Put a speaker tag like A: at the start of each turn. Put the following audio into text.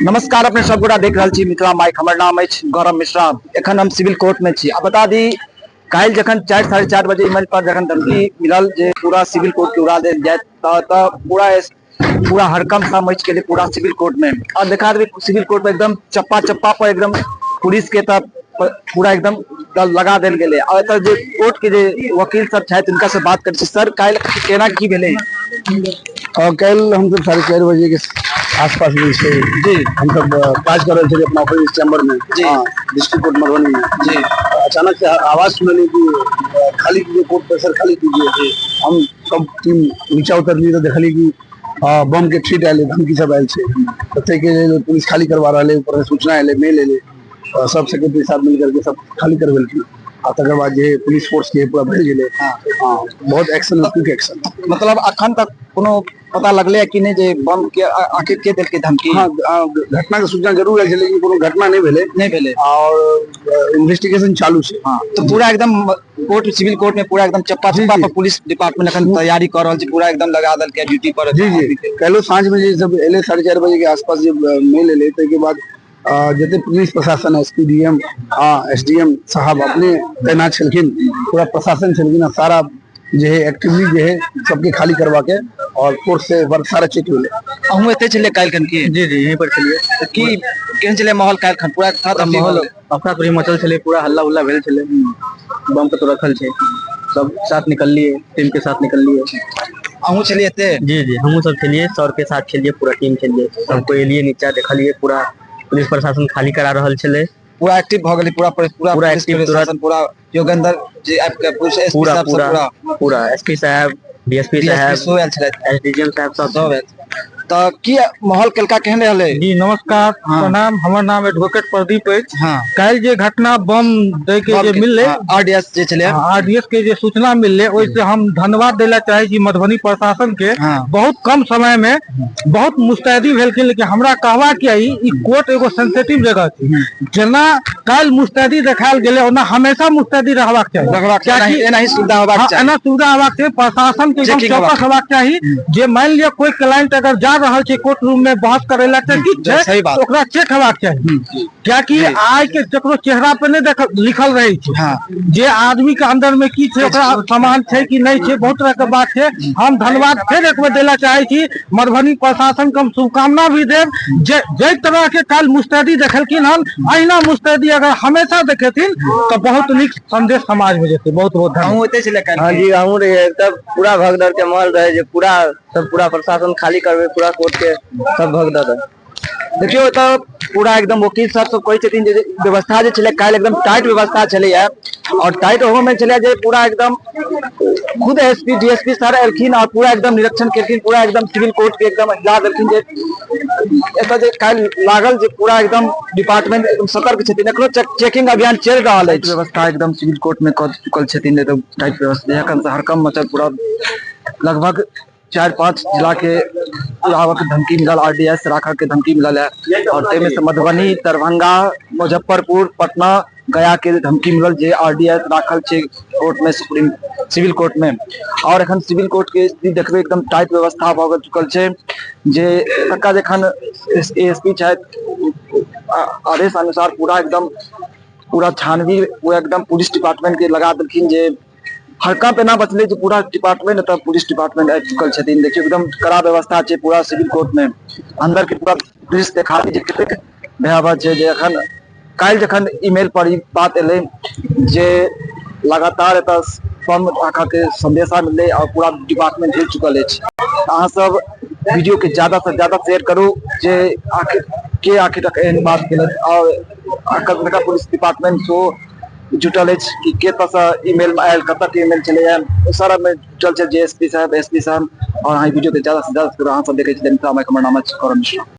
A: नमस्कार, अपने सब गोटा देख रहल छी मिथिला माइक। हमर नाम अछि गौरव मिश्रा। एखन हम सिविल कोर्ट में छी। आ बता दी, काल्हि जखन 4-4:30 बजे ईमेल पर जखन धमकी मिलल जे पूरा सिविल कोर्ट के उड़ा देल जायत, तऽ पूरा पूरा हड़कंप सा मच गेलै पूरा सिविल कोर्ट में। और देखा देबै, सिविल कोर्ट में एकदम चप्पा चप्पा पर एकदम पुलिस के तऽ पूरा एकदम दल लगा देल गेलै। और एतऽ जे कोर्ट के जे वकील सब छथि, हुनका से बात करै छी। सर, काल्हि केना की भेलै?
B: और काल्हि हमसब 4:30 बजे के आसपास जे छै हमसब काज कर रहल छलियै अपना ऑफिस चैम्बर में। डिस्ट्रिक्ट कोर्ट मधुबनी में। अचानक से आवाज सुनलियै कि खाली कीजिए, कोर्ट परिसर खाली कीजिए। हम सब टीम नीचा उतरलियै तऽ देखलियै कि बम के थ्रेट आयल, धमकी सब आयल छै। तऽ ताहिके लेल पुलिस खाली करवा रहल है। ऊपर से सूचना एलै, मेल एलै, तऽ सब सेक्रेटरी साहब मिल करके सब खाली करवेलखिन आ तकर बाद जे पुलिस फोर्स के पूरा भरि गेलै। हँ, बहुत एक्शन, क्विक एक्शन।
A: मतलब अखन तक कोनो पता लगलै कि नहि जे बम के आखिर के देलकै धमकी?
B: हँ, घटना के सूचना जरूर आयल छै, लेकिन कोनो घटना नहि भेलै।
A: नहि भेलै।
B: और इन्वेस्टिगेशन चालू छै।
A: हँ, तऽ पूरा एकदम कोर्ट, सिविल कोर्ट में पूरा एकदम चप्पा चप्पा पर पुलिस डिपार्टमेंट अखन तैयारी कर रहल छै। पूरा एकदम लगा देलकै ड्यूटी पर।
B: जी जी काल्हिो साँझ में जे सब एलै, 4:30 बजे के आसपास जे मेल एलै, ताहिके बाद जते पुलिस प्रशासन, S P, D M, S D M साहब अपने तैनात छलखिन, पूरा प्रशासन छलखिन आ सारा जे है एक्टिवली जे है सबके खाली करवा के और कोर्ट से वर्क सारा चेक भेलै।
A: अहूँ एते छलियै काल्हि खन की?
C: जी जी यहीं पर छलियै।
A: तऽ की केहन छलै माहौल काल्हि खन? पूरा
C: पूरा माहौल अफरा तफरी मचल छलै, पूरा हल्ला उल्ला भेल छलै। बम कतौ रखल छै, सब साथ निकललियै, टीम के साथ निकललियै।
A: अहूँ छलियै एते?
C: जी जी हमहूँ सब छलियै, सर के साथ छलियै, पूरा टीम छलियै। सब कोइ एलियै नीचा, देखलियै पूरा पुलिस प्रशासन खाली करा रहल छलै।
A: पूरा एक्टिव भऽ गेलै पूरा पूरा
C: पूरा
A: पुलिस
C: एक्टिव।
A: प्रशासन पूरा, योगेंद्र जी आबि के पुलिस एसपी
C: पूरा
A: साहब सब
C: पूरा
A: पूरा
C: पूरा एसपी साहब, डीएसपी
A: डीएसपी
C: साहब,
A: सेहो आयल छलथि,
C: एसडीजीएम साहब सब।
A: सब आयल। तऽ की माहौल कलका केहन रहलै?
D: जी नमस्कार। प्रणाम, हमर नाम एडवोकेट प्रदीप अछि। काल्हि जे घटना बम दै के जे मिललै,
A: आरडीएस जे छलै,
D: आरडीएस के जे सूचना मिललै, ओहिसे हम धन्यवाद दै लए चाहै छी मधुबनी प्रशासन के। बहुत कम समय में बहुत मुस्तैदी भेलखिन। लेकिन हमरा कहबाक यही, ई कोर्ट एगो सेंसिटिव जगह छै। जेना काल्हि मुस्तैदी देखायल गेलै, ओना हमेशा मुस्तैदी रहबाक चाही।
A: रहबाक चाही। एनाही सुविधा होबाक चाही।
D: एना सुविधा होबाक चाही, प्रशासन के एकदम
A: चेकिंग होबाक
D: चौकस होबाक चाही जे मानि लिअ कोई क्लाइंट अगर जा रहल छै कोर्ट रूम में बहस करे ला तऽ ठीक छै,
A: सही बात।
D: तऽ ओकरा चेक हेबाक चाही, कियाकि आइ के ककरो चेहरा पे नहि देख लिखल रहै छै जे आदमी के अंदर में की छै, ओकरा सामान छै कि नहि छै। बहुत तरह के बात छै। हम धन्यवाद फेर एक बेर दै चाहै छी मधुबनी प्रशासन के, हम शुभकामना भी देब जे जाहि तरह के काल्हि मुस्तैदी देखेलखिन हन, अहिना मुस्तैदी अगर हमेशा देखेथिन तऽ बहुत नीक संदेश समाज में जेतै। बहुत बहुत धन्यवाद।
A: अहूँ एते छलै काल्हि?
C: हाँ जी, हमहूँ रहियै। तब पूरा भगदड़ के माहौल रहै जे पूरा सब पूरा प्रशासन खाली करबै पूरा कोर्ट के, सब भगदड़ रहै।
A: देखियौ, एतऽ पूरा एकदम वकील साहब सब कहै छथिन जे व्यवस्था जे छलै काल्हि एकदम टाइट व्यवस्था छलैया। और टाइट ओहो में छलै जे पूरा एकदम खुद एसपी, डीएसपी सर एलखिन और पूरा एकदम निरीक्षण केलखिन। पूरा एकदम सिविल कोर्ट के एकदम हिला देलखिन जे एतऽ जे काल्हि लागल जे पूरा एकदम डिपार्टमेंट एकदम सतर्क छथिन। एखनो चेकिंग अभियान चलि रहल अछि। व्यवस्था एकदम सिविल कोर्ट में कऽ चुकल छथिन, एकदम टाइट व्यवस्था। एखन से हड़कंप मचल पूरा। लगभग 4-5 जिला के उड़ाबक धमकी मिलल, आरडीएस राखऽ के धमकी मिलल है और ताहिमे से मधुबनी, दरभंगा, मुजफ्फरपुर, पटना, गया के धमकी मिलल जे आरडीएस राखल छै कोर्ट में, सुप्रीम सिविल कोर्ट में। और एखन सिविल कोर्ट के स्थिति देखबै, एकदम टाइट व्यवस्था भऽ चुकल छै जे एतुका जखन एएसपी छथि, आदेश अनुसार पूरा एकदम पूरा छानबीन पूरा एकदम पुलिस डिपार्टमेंट के लगा देलखिन जे हड़कंप एना बचलै जे पूरा डिपार्टमेंट एतऽ पुलिस डिपार्टमेंट आबि चुकल छथिन। देखियौ, एकदम कड़ा व्यवस्था छै पूरा सिविल कोर्ट मे। अंदर के पूरा दृश्य देखा दी जे कतेक भयावह छै जे एखन काल्हि जखन ईमेल पर ई बात एलै जे लगातार एतऽ बम राखऽ के संदेशा मिललै और पूरा डिपार्टमेंट हिल चुकल अछि। अहाँ सब वीडियो के ज्यादा से ज्यादा शेयर करू जे आखिर के आखिर एहन बात केलक और पुलिस डिपार्टमेंट सेहो जुटल अछि कि कतऽसँ ईमेल आयल, कतऽ ईमेल छलैया, ओ सारा मे जुटल छै जे एस पी साहब, एस पी साहब। और अहाँ वीडियो के ज्यादा से ज्यादा अहाँ सब देखै छी मिथिला माइक। हमर नाम अछि गौरव मिश्रा।